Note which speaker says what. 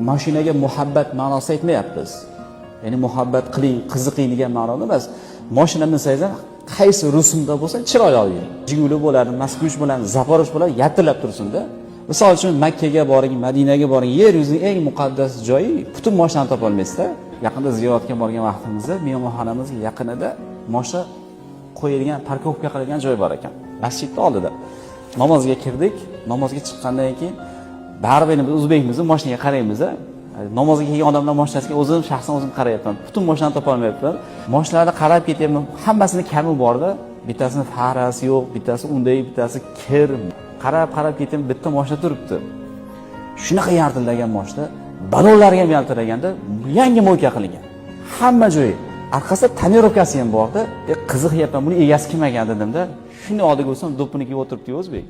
Speaker 1: Mashinaga muhabbat ma'nosida aytmayapmiz. Ya'ni muhabbat qiling, qiziqing degan ma'noda emas. Mashina minsangiz ham qaysi rusumda bo'lsa chiroyli olib yuring. Jiguli bo'ladi, Moskvich bo'ladi, Zaporoj bo'ladi, yaltirab tursin-da. Misol uchun Makkaga boring, Madinaga boring, yer yuzining eng muqaddas joyi, butun mashinani topolmaysizda. Yaqinda ziyoratga borgan vaqtimizda mehmonxonamizga yaqinida mashina qo'yilgan, парковка qilingan joy bor ekan. Masjidni oldida. Namozga kirdik, namozga chiqqandan keyin baribir endi biz o'zbekmiz, mashinaga qaraymiz. Namozga kelgan odamlar mashinasiga o'zim shaxsan o'zim qarayapman. Butun mashinani topolmayapman. Mashinalarni qarab ketyapman, hammasini kami borda. Bittasini farasi yo'q, bittasi unday, bittasi kir. Qarab qarab ketyapman, bitta mashina turibdi. Shunaqa yaltillagan mashina, balonlari ham yaltiraganda, yangi мойка qilingan. Hamma joyi. Orqasida тонировка si ham borda. Qiziqyapman, buni egasi kim ekan dedimda. Shuni oldiga o'tsam, do'ppini kiyib o'tiribdi o'zbek.